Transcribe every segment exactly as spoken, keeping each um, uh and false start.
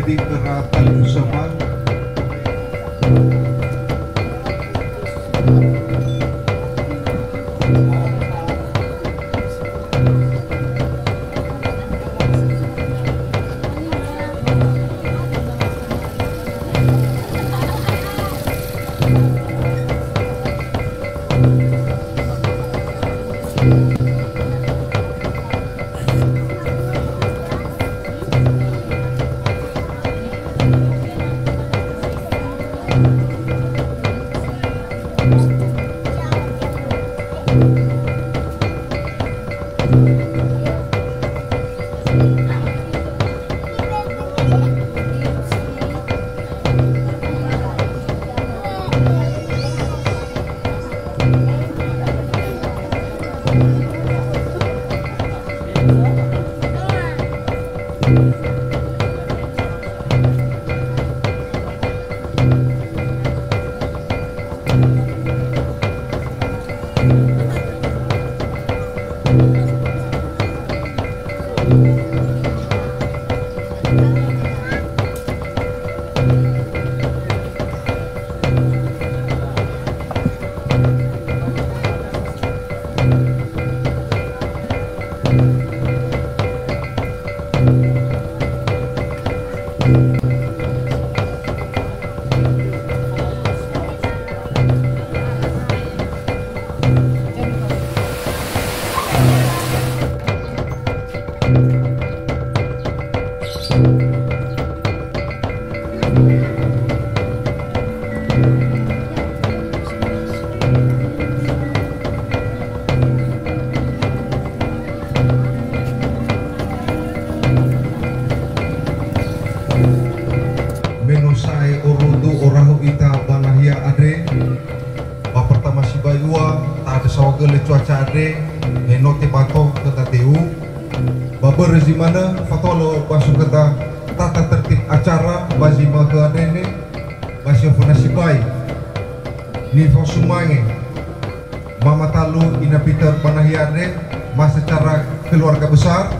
Di khöra talifusöma. Me no sa'ae orudu orahu ita ba nahia andre, ba pertama sibai ua, ta'andrö saohagölö cuaca andre, me no tebato khöda deu. Ba börö zi manö, fatolö ba so khöda tata tertib acara ba zi ma'ökhö andre, ba si oföna sibai. Nifosumange. Mamatalu ina Peter ba nahia andre, ma secara keluarga besar,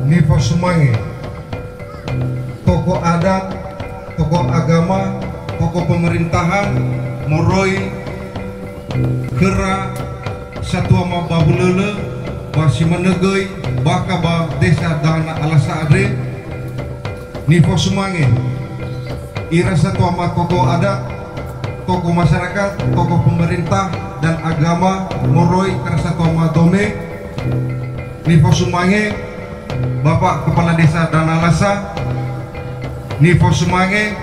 nifosumange tokoh adat, tokoh agama, tokoh pemerintahan, moroi khöra satua ma ba hulölö, ba si manö göi bakha ba desa Dana Alasa andre, nifosumange ira satua ma tokoh adat, tokoh masyarakat, tokoh pemerintah dan agama, moroi khöra satua ma dome, nifosumange Bapak Kepala Desa Dana Alasa, nifosumange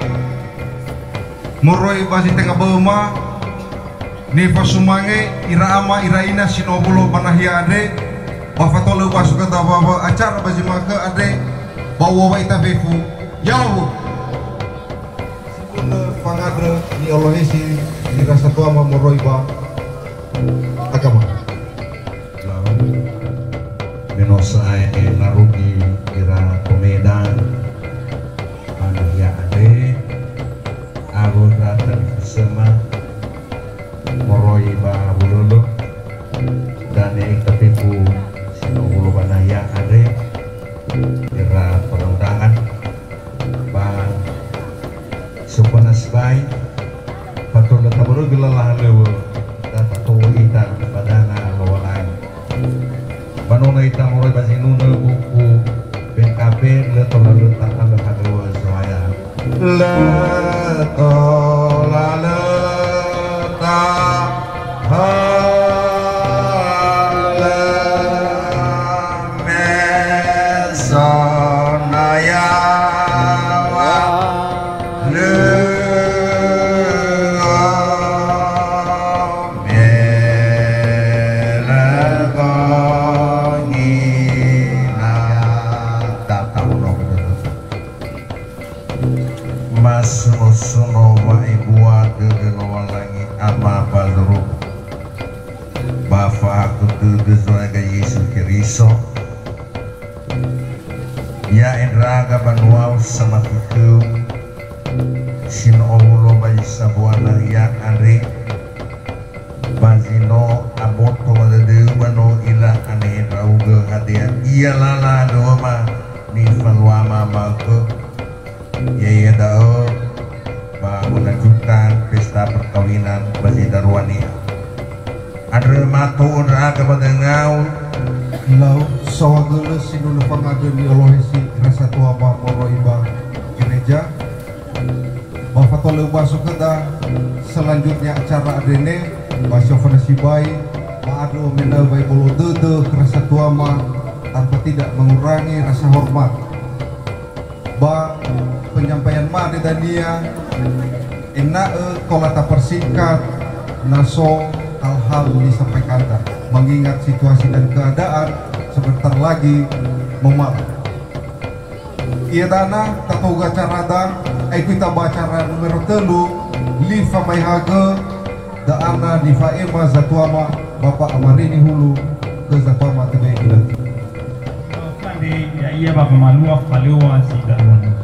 moroi ba zi tenga bö'ö ma, nifosumange ira ama, ira ina si no owulo ba nahia andre, ba fatolö ba so khöda wawa acara ba zi ma'ökhö andre, ba uwa wa ita fefu, ya'ahowu. Siföna fangandrö ni'olohesi ira satua ma moroi ba agama. Lau, me no sa'ae larugi ira komeda ba nahia andre, awö ndra talifusöma moroi ba hulölö, dania ita fefu si no owulo ba nahia andre, ira perundangan, ba soföna sibai, fatolö tabörögö lala halöŵö, da tato'ö ita ba dana Lowalangi. Ba no no ita moroi ba zinunö buku B K B, lö tola lö tahalöhalöŵö Zo'aya. Lö tola lö tahalö me so na yaŵa lö me lö gongi na. Tatahono. Masuno-suno wa'ebua dödö Lowalangi Ama ba zorugo, ba fa'aku dödö Zo'aya Yesu Keriso, ya'e ndra'aga banuau samati khöu, si no owulo ba zi sambua nahia andre, ba zi no aboto ba dödöu ba no u'ila anehe ndra'ugö hadia ia lala halöŵöma nifaluama ma'ökhö. Ya'ia da'ö ba melanjutkan pesta perkawinan ba zi darua niha. Andrö mato ndra'aga ba dangau. Lau saohagölö sindruhu fangandrö ni'olohesi ira satua ba moroi ba gereja. Ba fatua lö baso khöda, selanjutnya acara andre ne, ba si oföna sibai, ba andrö omena'ö wa'ebolo dödö khöra satuama, tanpa tidak mengurangi rasa hormat. Ba penyampaian ma andre dania, ena'ö tola tapersingkat, na so hal-hal disampaikan da, mengingat situasi dan keadaan sebentar lagi memalam. Ia dana, tatoga acarada, aeku ita ba acara numero tölu, li famaehagö, da'ana nifa'ema zatuama Bapa Amarini Hulu khö zatuama Tebe Ginötu. Andre ya'ia ba famalua falöŵa zi darua niha.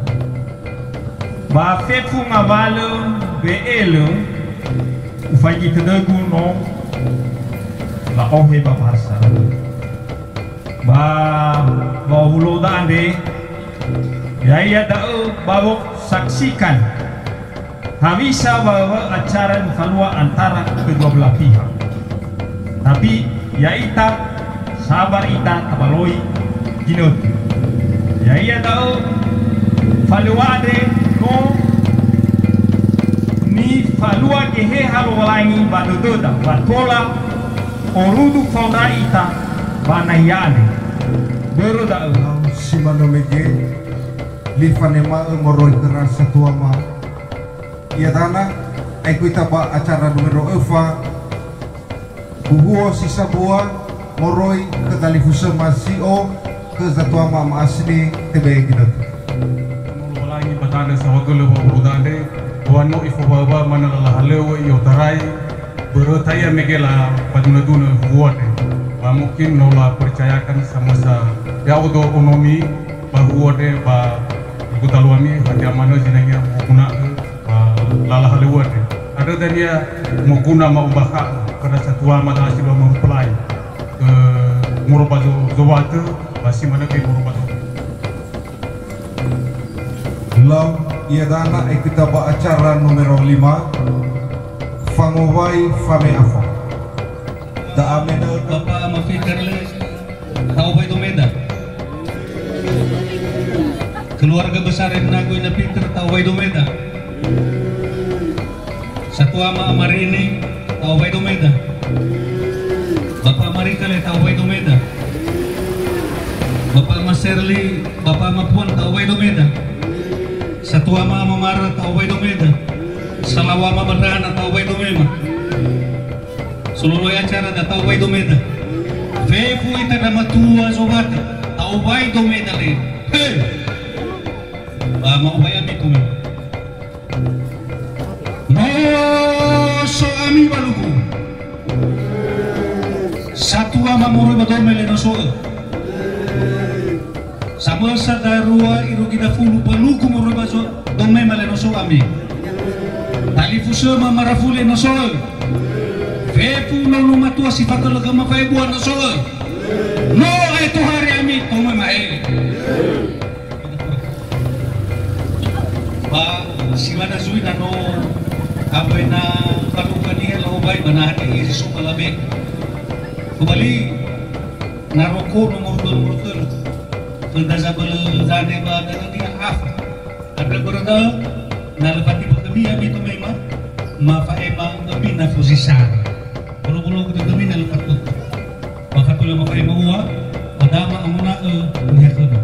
Ba fefu ngawalö we'elö, ufaigi tödögu no la'ohe ba bahasa. Ba wa'owuloda andre, ya'ia da'ö ba wo saksikan hawisa wa, wa acara nifalua antara kedua belah pihak. Tapi ya'ita, sabar ita tabaloi ginötu. Ya'ia da'ö falöŵa andre no nifalua Geheha Lowalangi ba dödöda, ba tola orudu faondra ita ba nahia andre. Börö da'ö. Lau si manö mege, li fanema'ö moroi khöra satuama. Ia dana, aeku ita ba acara numero öfa, buhuo si sambua moroi khö dalifusöma si'o khö zatuama Ama Asni Tebe Ginötu. Lowalangi ba tanö saohagölö wa'owuloda andre, wa no ifobaöbaö manö lala halöŵö i'otarai, börö ta'ia mege lapadunö-dunö huhuo andre. Ba mungkin no lapercayakan samösa ya'odo onomi ba huhuo andre ba gotaluami, hadia manö zinangea moguna'ö ba lala halöŵö andre. Andrö dania moguna ma'ombakha'ö khöra satuama da'a si lua mempelai, eh, moroi ba zo-, zowatö, ba si manö gö moroi ba zo- Lau, ia dana aeku ita ba acara numero lima, fangowai fame'afo. Da'a menö Bapa Ama Fikar lö, ta'owai domeda. Keluarga besar Ernago Ina Peter, ta'owai domeda. Satuama Amarini, ta'owai domeda. Bapa Amarika le, ta'owai domeda. Bapa Ama Serli, Bapa Ama Puan, ta'owai domeda. Satuama Ama Mara, ta'owai domeda. Salawama Ama Ndrahana, ta'owai domema. Sololohe acara da ta'owai domeda. Fefu ita ndra matua zowatö, ta'owai domeda le. He! Ba ma'owai ami tume. No so ami balugu. Satuama moroi ba dome le no so'ö. Samösa darua irugi dafulu balugu moroi ba zo-, domema le no so'ö ami. Talifusöma marafuli no so'ö. Fefu nono matua si fakölö khöma fa'ebua no so'ö. No aetu hari ami, tomöi ma'e. Ba si lö na zui na no, apa na balugu niha la'obai ba na hadia isi so ba labe. Kembali na roko nomor dua, nomor tölu. Fönda zabölö zane ba dödönia afa. Andrö börö da'ö, na lö fatiba khömi ami tomöi ma, ma fa'ema ami nafö zi sara. Bolo-bolo gö dödömi na lö fatutu. Ba fatulö ma fa'ema ua, ba dama amuna'ö niha khöma.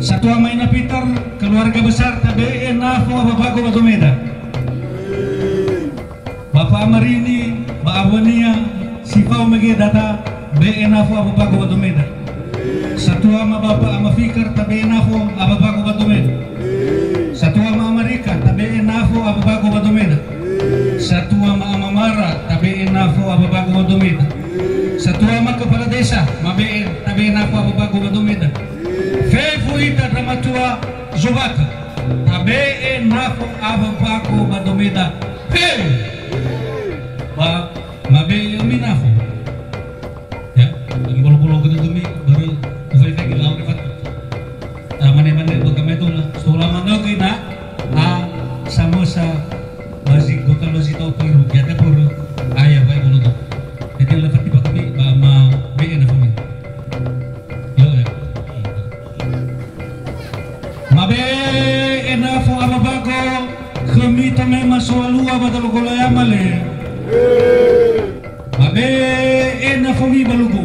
Satuama Ina Peter, keluarga besar, tabe'e nafo ababago ba domeda. Bapa Amarini ba awönia si fao mege dada, be'e nafo ababago ba domeda. Satuama Bapa Ama Fikar, tabe'e nafo ababago ba domeda. Satuama Amarika, tabe'e nafo ababago ba domeda. Satuama Ama Mara, tabe'e nafo ababago ba domeda. Satuama Kepala Desa, mabe'e, tabe'e nafo ababago ba domeda. Fefu ita ndra matua zowatö, tabe'e nafo ababago ba domeda. He! Ba mabe'e ami nafo. Ya, bolo-bolo gö dödömi, börö ufaifai gö lau refatu. Ah, mane-mane böka meto la, sto Mabe'e nafo Ababago khömi tomema soalua ba Dalogolayama le. Mabe'e nafomi balugu.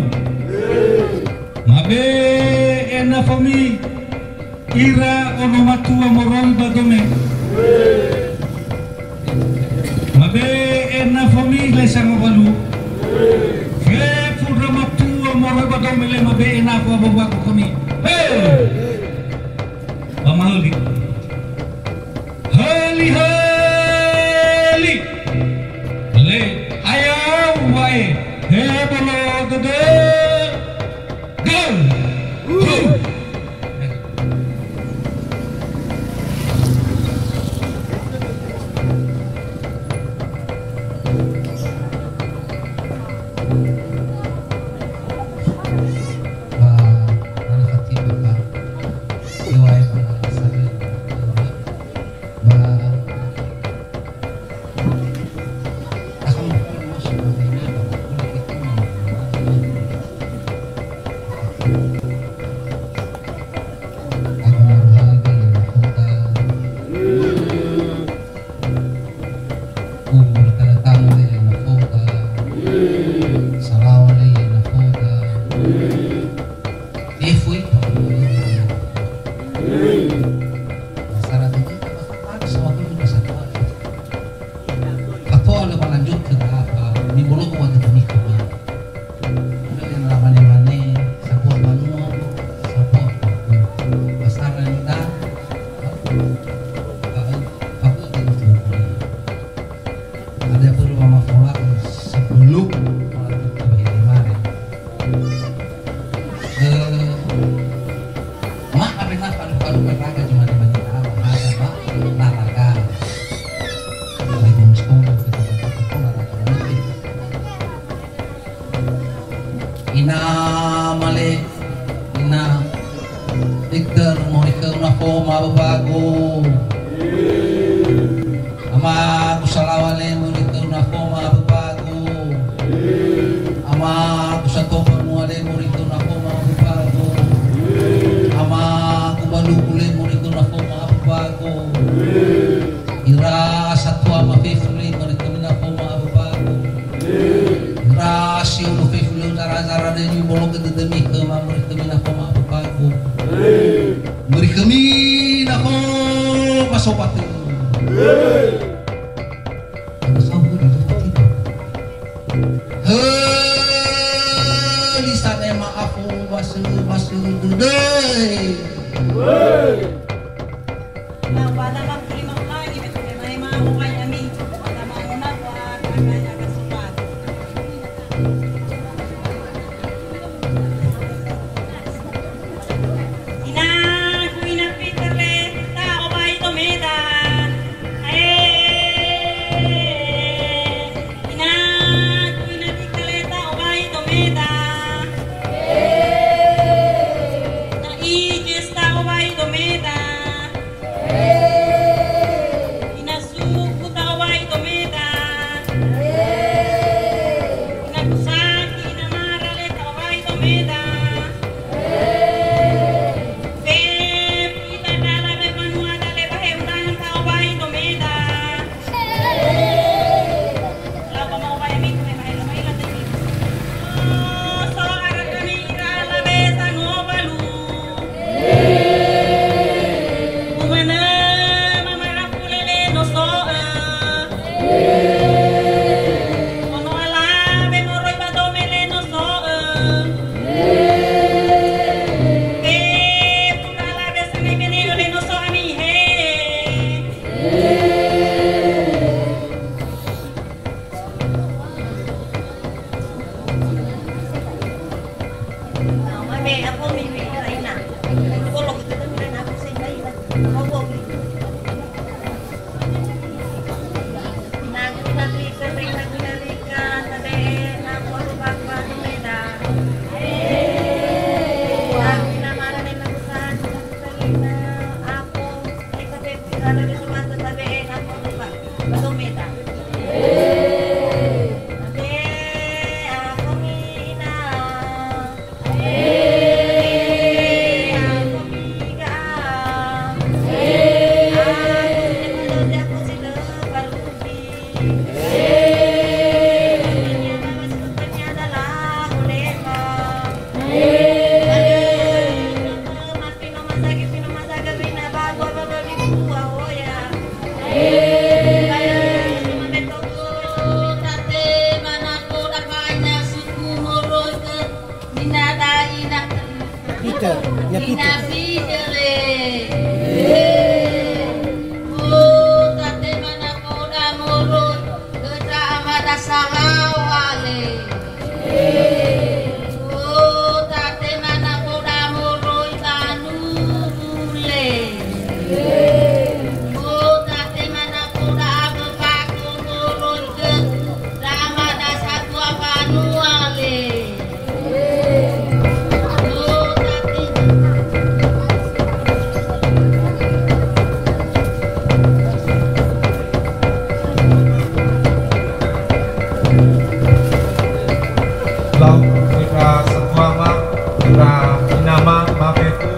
Mabe'e nafomi ira ono matua moroi ba dome. Mabe'e nafomi le sangowalu. Fefu ndra matua moroi ba dome le mabe'e nafo Ababago khömi. He! Ba mahöli. Höli, höli. Le ayau wae. He bolo dödö. Go! Go! Ba, na lafati ba, ba. Yo, ae, ba, sabe. Ba. Akan masuk ba, ini, ba, ba, ba, Abu Marhali, ba, ba, ba. Umur kala tamu le na foda. Salawa le na foda. Efui. Masalah itu apa sama tu masalah. Apa le melanjutkan apa? Ini belum buat itu nikah. Yang lamane-mane, sabuah banua, sabuah waktu. Basara nita, fahuku, fahuku. Ada perlu mama folak sebelum melanjutkan hidup mare. Eh, ma arena falu-falu berraga cuma di Madinah, bahasa, Pak, naraga. Lagi sekolah, kita dapat sekolah, naraga. Ina male, ina Victor, moroi khöu nafoma Ababago. Amagu Salawa le, moroi khöu nafoma Ababago. Amagu Satobanua le, moroi khöu nafoma Ababago. Amagu Balugu le, moroi khöu nafoma Ababago. Ira satua mafefu le, moroi khömi nafoma Ababago. Ira si ono fefu le zara-zara le, ni boloke dödömi khöma, moroi khömi nafoma Ababago. Moroi khömi nafoma sobatö. Ada sahu di lufati. He, lisanema afu basö-basö dödö. Lau ba dama kuli mahulangi, betul ya, mai mau, mai ami. Dama mona, wa, kagaya, kasobat. Inagu ina Peter le, ta'obai domeda. Ae. Inagu ina Dika le, ta'obai domeda. Na'i Jesta obai domeda. Ina Suku ta'obai domeda. Ina Kusaki, ina Mara le ta'obai domeda. Fefu ita dala be banua dale ba he undangan ta'obai domeda. Lau ba ma'obai ami, kami mahelo maila tadi. Oh, so ara kami ira ala be sangowalu. Umanö mamara fulele no so'ö. Ono alawe moroi ba dome le no so'ö. Fefu alawe sanai bene le no so ami he. Ya, Peter. Ina Fidele. He. Oh, tatema na koda moroi, göta amada salao ale. He. Oh, tatema na koda moroi banu bule. He. Oh, tatema na koda abö bako moroi göta. Rama dasa dua banua le. Lau, ira satuama, ira inama, ma fefu.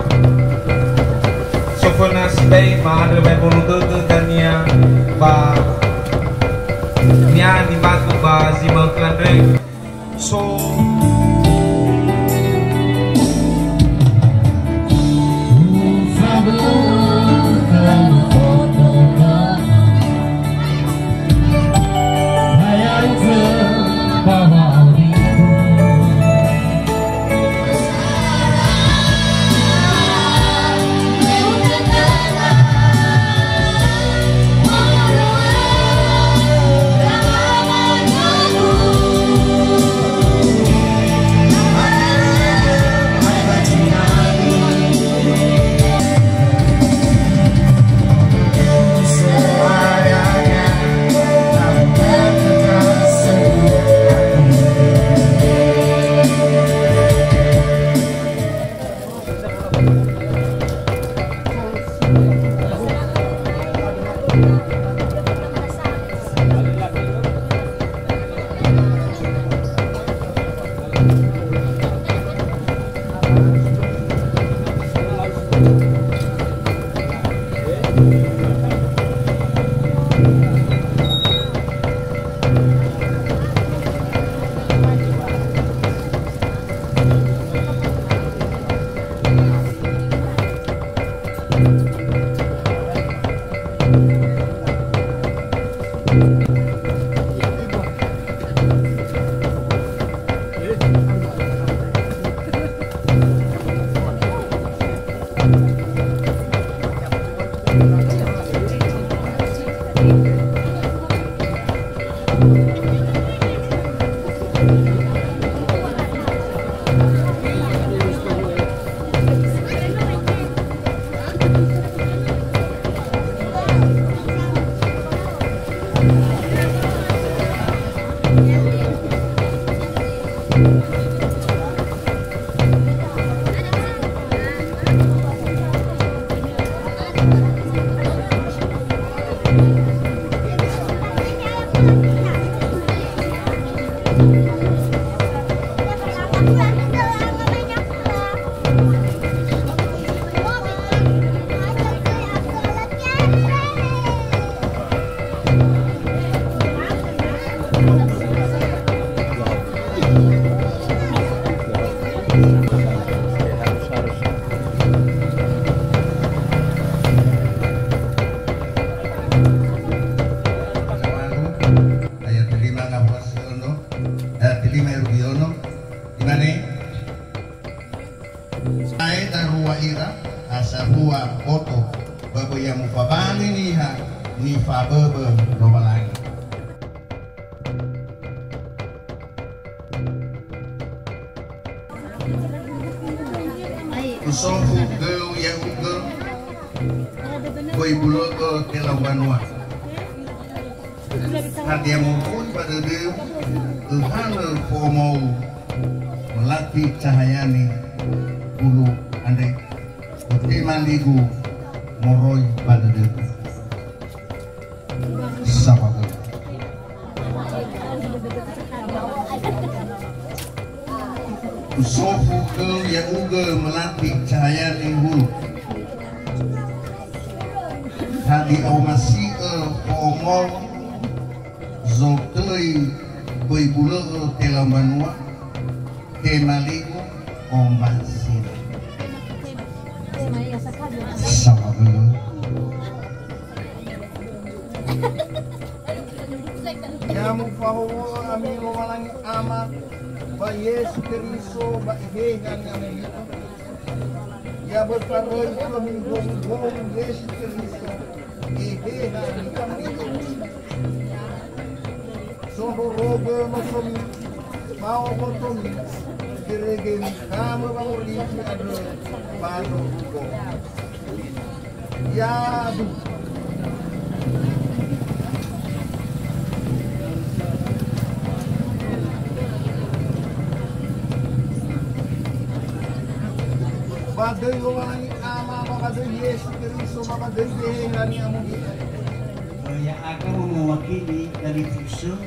Soföna sibai, ma'andrö wae bolu dödö dania, ba Niha nibatu ba zi ma'ökhö andre. So. Ayat lima ngawuasi ono, ayat lima irugi ono, imane, Sae darua ira, ha sahua oto, ba böi ya mufabangi niha nifaböbö Lowalangi. Usofu gö ya'ugö, böi bulö'ö telau mbanua. Hadia moroi ba dödöu, öhalö fo'omou, melati cahayani bulu andre, ötema ligu moroi ba dödöu. Sababu. Usofu khöu ya'ugö melati cahayani bulu. Hadia omasi'ö fo'omou, zotöi böi bulö'ö telau mbanua, tema ligu omasi. Sababu. Ya mufahoho'ö ami Lowalangi Ama, ba Yesu Keriso, ba Eheha-Nia Meli'ö. Ya bertaroi khömi bohou-bohou Yesu Keriso, Eheha ni'amoni'ö. Sondrorogö nosomi, fao botomi, irege mikamö wangorifi andrö ba ndrorogö. Yadu. Ba döi Lowalangi Ama, ba ba döi Yesu Keriso, ba ba döi Geheha Ni'amoni'ö. Ya'aga mewakili dalifusö,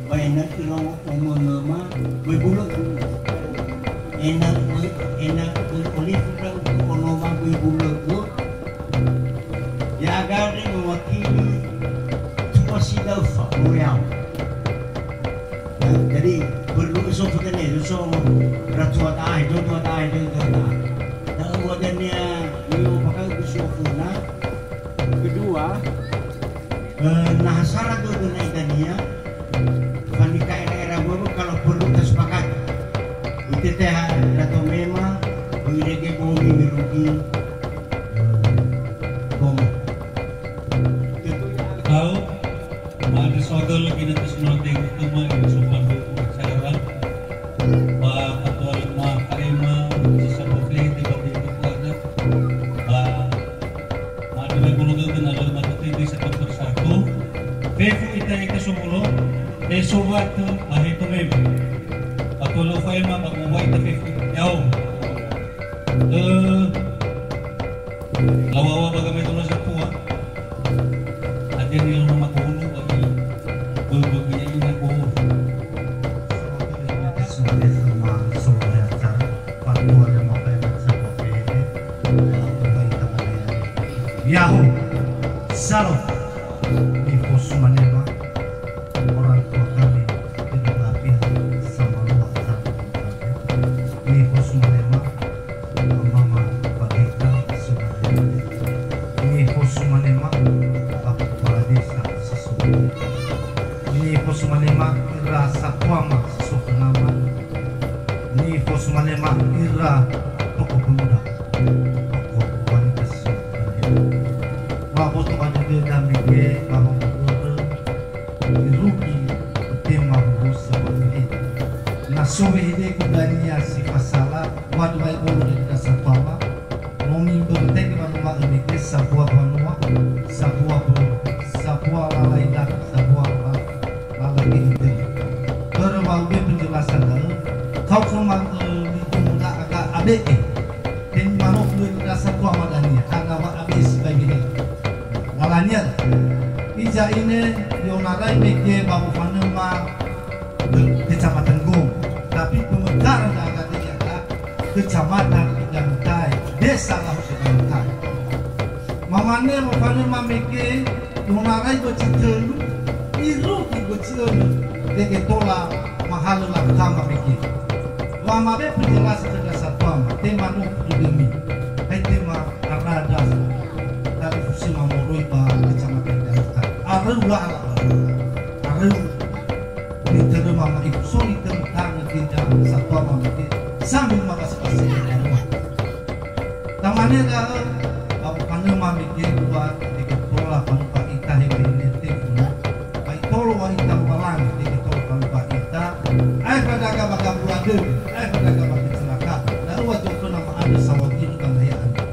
ba ena'ö ira omömöma böi bulögu. Ena'ö, ena'ö olifu ndra'ugö onoma böi bulögu. Ya'aga andre mewakili tua si daöfa, Moreau. Jadi, perlu so fotene, so ratua tahe, dua tua tahe, dua tua tahe. Nah, uadania, nio pakai usu funa. Kedua, eh, nah, sara dua dua naik dania. Fani ka era-era bobo kalau perlu tersepakat. Ite teh, dato mema, irege bomi mirugi. Eh, bomo. Tahu, Ma'andrö saohagölö ginötö si no tengu khöma ira sombandungu acara, ba fatua lö ma H M, si sambua fehede ba fehede keluarga, ba ma'andrö wa'ebolo dödö na lö matötöi döi satu per satu, fefu ita eka sowulo, he sowatö, ba he tomeme. Fatua lö F M, ba uwa ita fefu, yao. Ö, Lawawa ba gamai dolo zatua. Hadia nilau nama kohulu ba i. Böbögi ya ina kohulu. Selamat hari ini, selamat hari ini, selamat hari acara. Fatua lö ma F M, sambua fehede. Ba uwa ita ba fehede. Ya'ahowu. Shalom. Nifosumanema. Orang tua kami, kedua pihak sama lua satu. Nifosumanema, Mama Fadita Sumaria. Nifosumanema, Bapak Kepala Desa Sisumaria. Nifosumanema, ira satuama Sisofenama. Nifosumanema, ira tokoh pemuda, tokoh wanita Sisumaria. Wa boto ba dödöda mege, ba wangururö, Irugi tema hurusa ba fehede. Na so wehedegu dania si fasala, wadua ebolo dödöda satuama, no mimbörötege wanua emege sambua banua, sambua börö, sambua lala ila, sambua la-, lala ge'e. Börö wa ube penjelasan da'ö, kau khöma, eh, nidumu da'a ga abe'e. Tengi manofu dödöda satuama dania, karena wa abe'e sibai wehe. Lalania, ija ine, i'onarai mege ba wofanöma, Kecamatan Gong. Tapi pemekaran da'aga da'aga, Kecamatan Idanutae, Desa Lahu Sedanutae. Mamane wofanöma mege, i'onarai bözi tölu, irugi bözi önö, dege tola mahalö lakama mege. Wa mabe penjelasan dödöda satuama, tema no dödömi. Hai tema Arada, talifusöma moroi ba Kecamatan Idanutae. Aröu lala. Aröu. Nitöröma ma'ifu, so nitörö tanö tinda satuama mege. Sambil mabasa-basa. Tamane da'ö, ba wofanöma mege dua, dege tola falufa ita hewe ine tefuna. Ba itolo wa ita Lowalangi, dege tola falufa ita. Ae fadaga ba gambula dödö, ae fadaga ba kecelakaan. Da'ö wa zokhöna ma'andrö sawaginu ba nahia andre.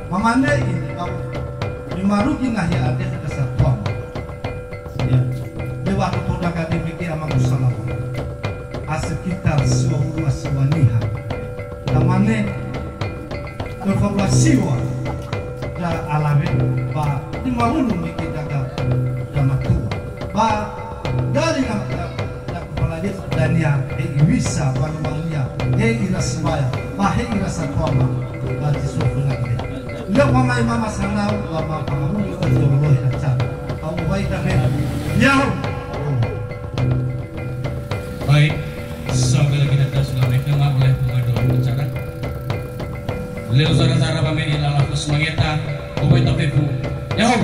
Mamane ine, ba, me marugi nahia andre khö dödöda satuama. Ya. Lewat toda gade mege ama musalawa. A sekitar siwa wulu a siwa niha. Tamane, öfa wulu a siwa da alawe ba lima wulu mege daga da matua. Ba dali na, na, na kepala desa dania, he iwisa ba namalia, he ira sibaya, ba he ira satuama, ba Yesu fula ide. Lö pamae mama sanau, ba ma pamahuli ba zololohe acara. Au ubai tabe. Yao. Baik, saohagölö ginötö si no tengu khöma oleh pembawa acara. Lö zara-zara ba mege lala fus mangeta, obai ta fefu. Yao.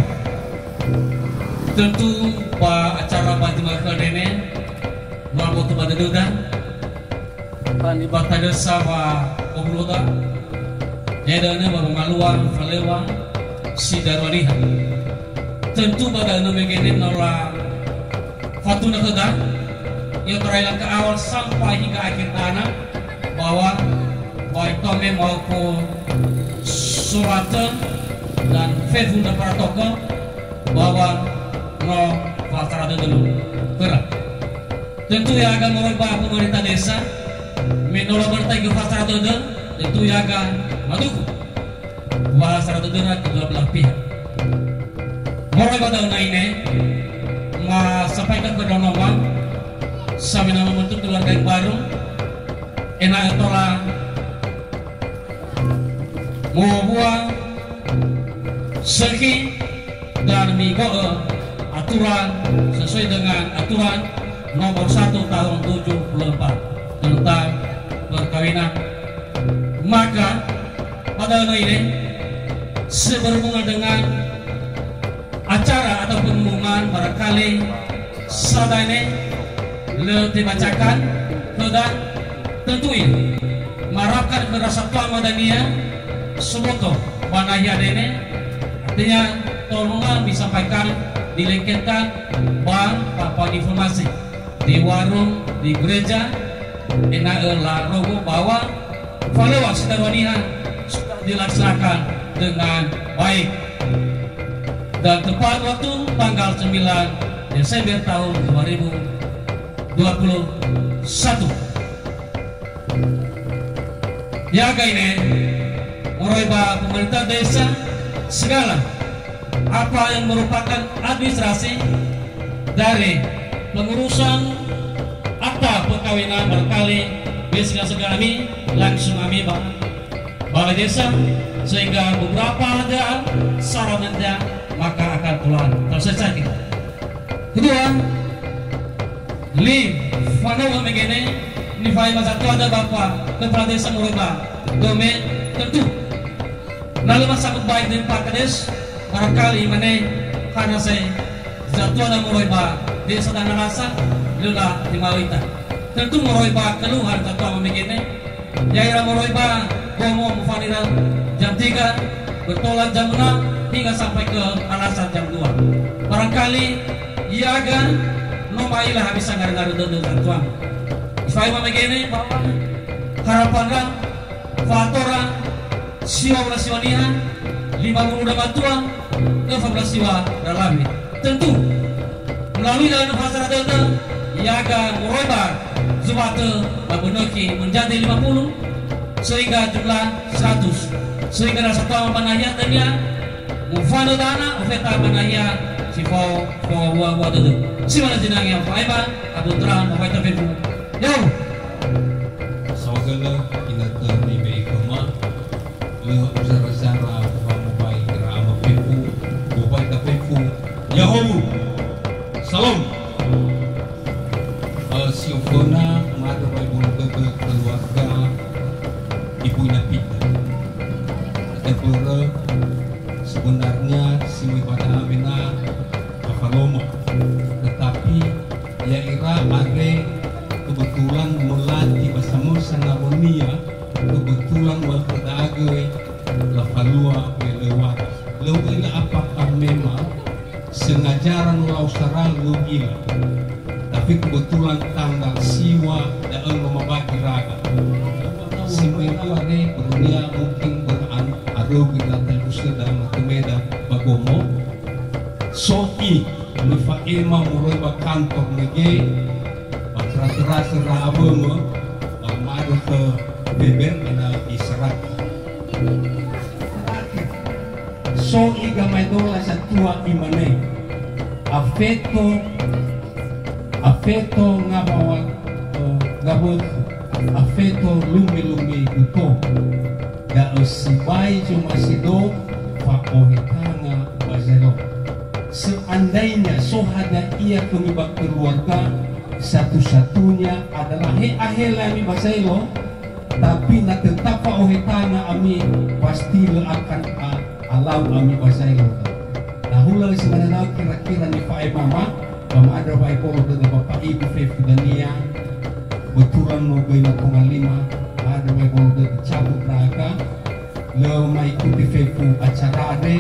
Tentu ba acara ba dömö khö dene, no aboto ba dödöda. Ba nibatalö sa wa obuloda. Ya'ia da'ö ba wamalua falöŵa si darua niha. Tentu ba da'ö mege no lafatunö khöda, i'otarai langkah awal sampai hingga akhir da'ö, bahwa baik tome maupun solatö dan fefu ndra paratoko, bahwa no fasara dödö lu. Khöra. Tentu ya'aga moroi ba pemerintah desa, me no labertaigö fasara dödö, tentu ya'aga maduhu. Bahasa dödöra kedua belah pihak. Moroi ba da'ö ine, ma sampaikan khö ndra'o noma, samena membentuk keluarga yang baru, ena'ö tola muwua sökhi dan migo'ö aturan sesuai dengan aturan nomor satu tahun tujuh puluh empat tentang perkawinan. Maka pada ini seberhubungan dengan acara atau pengumuman barangkali sadane lö tebacakan khöda, tentu ini marapkan khö rasa tuama dania soboto ba nahia dene, artinya tolong disampaikan, dilengketkan ba papan informasi di warung, di gereja, ena'ö larongo bahwa falöŵa si darua niha sudah dilaksanakan dengan baik. Dan tepat waktu tanggal sembilan Desember tahun dua ribu dua puluh satu. Ya'aga ine, moroi ba pemerintah desa, segala apa yang merupakan administrasi dari pengurusan akta perkawinan barangkali, biasanya segala ami, langsung ami ba balai desa, sehingga beberapa ada saranannya maka akan keluar terselesaikan. Kedua, li fanöŵö mege ne, nifai ma zatuada Bapak Kepala Desa moroi ba dome, tentu. Na lö masanggup baik dengan Pak Kades, barangkali mane karena saya zatuada moroi ba desa Danarasa, lö la timawita. Tentu moroi ba keluhan zatua mege ne, ya'ira moroi ba Gomo mufanira jam tiga, bertolak jam enam hingga sampai ke Al-Asar jam dua. Barangkali ya'aga no ma'ila ha bisa ngarö-ngarö dödö zatuang. Ifaema mege ne bahwa harapanra fa'atora siwa wala siwa niha, lima wulu ndra matua, öfa wala siwa ndra lawe. Tentu, melalui dalam bahasa dödö, ya'aga moroi ba zuwatö ba bönökhi menjadi lima puluh, sehingga jumlah seratus. Sehingga rasa tuama ba nahia dania, mufanö dana, ofeta ba nahia si fao, fao wua, wua dödö. Si mana zinangea fa'aema, abu terang, ofeta fefu. Ya'o! Saohagölö, ina tö nibe'e khöma, lö uzara-zara wa mobai ira ama fefu, mobai ta fefu, Ya'ahowu! Salom! Eh, si oföna, mada wa ibolo dödö keluarga Ibu Ina Pita. Ada börö, sebenarnya si möi ba da'a wena Afaloma. Tetapi ya'ira andre kebetulan melatih ba samösa nawönia, kebetulan wa khöda göi lafalua me lewat. Lö u'ila apakah memang sengaja ra no lau sara lö u'ila. Tapi kebetulan tanggal siwa da'ö no mabagi raga. Si möi dua ne, börönia mungkin beranu aröu kita televisi dalam Medan ba Gomo. So i, mifa'ema moroi ba kantor mege, ba tera-tera-tera awömö, ba ma'andrö khö Weber ena'ö iserahkan. So i gamaedola satua imane, afeto, afeto ngabawa, eh, ngawökhö, afeto lumi-lumi guto. Da'ö sibai zomasi do fa'ohe tanga ba Zailo. Seandainya so hadia ia khömi ba keluarga, satu-satunya adalah he ahela ami ba Zailo, tapi na tetap fa'ohe tanga ami, pasti lö akan a-, alau ami ba Zailo. Na hulö si mananau kira-kira nifa'ema ma, ba ma'andrö wa'ebolo dödö Bapak Ibu fefu dania, kebetulan no göi na tonga lima, ma'andrö wa'ebolo dödö cabut ndra'aga, Lö maikuti fefu acara andre,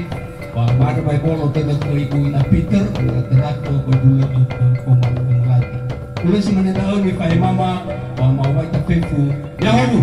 ba mada ba ebolo tödö khö ibu Ina Peter, ira tödö khö ba ebulö, ö, ö, Oma Mulati. Ulö si mane da'ö nifahe mama, ba ma'owai ita fefu. Ya'ahowu.